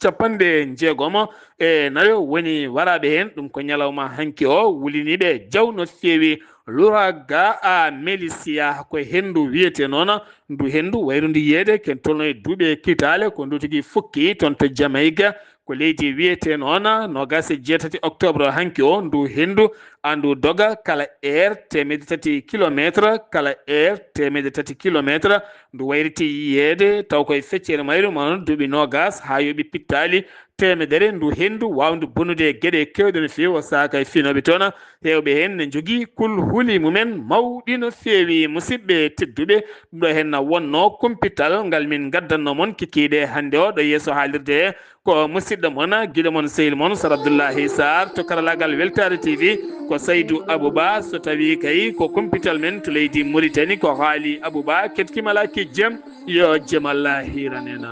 Capanɗe jeegom e nayo woni waraaɓe heen. Ɗum ko ñalawma hanki o wuliniiɓe jaw no feewi. L'ouragan Melissa ko henndu wiyetee noon. Ndu henndu wayru ndu yiyeede ken tolno e duuɓi e kitaale, ko ndu tigi fukki toon to Jamaïque. Ko leydi wiyetee noon noogaas e jeetati octobre hanki o, ndu henndu, a ndu doga kala heure teemedde tati kilometre, kala heure teemedde tati kilometre, ndu wayriti yiyeede, taw koye feccere mayru, ma noon duuɓi noogaas haa yooɓi pittaali teemedere, ndu henndu waawndu bonude e geɗe keewɗe no feewi, o saaka e finooɓe toon. Heewɓe heen ne njogii kulhuli mumen mawɗi no feewi. Musidɓe tedduɓe, ɗum ɗo heen na wonnoo kumpital ngal min ngaddanno mon kikiiɗe hannde o ɗo yeeso haalirde he. Ko musidɗo mon, giɗo mon, sehil mon, Sar Abdullahi Sarr to karalaagal Weltaare T V. Ko Saydu Abuba, so tawii kay ko kumpital men to leydi Muritani, ko Haali Abuba, ketkima alaa kijjem, yo jam Allah hiiran en.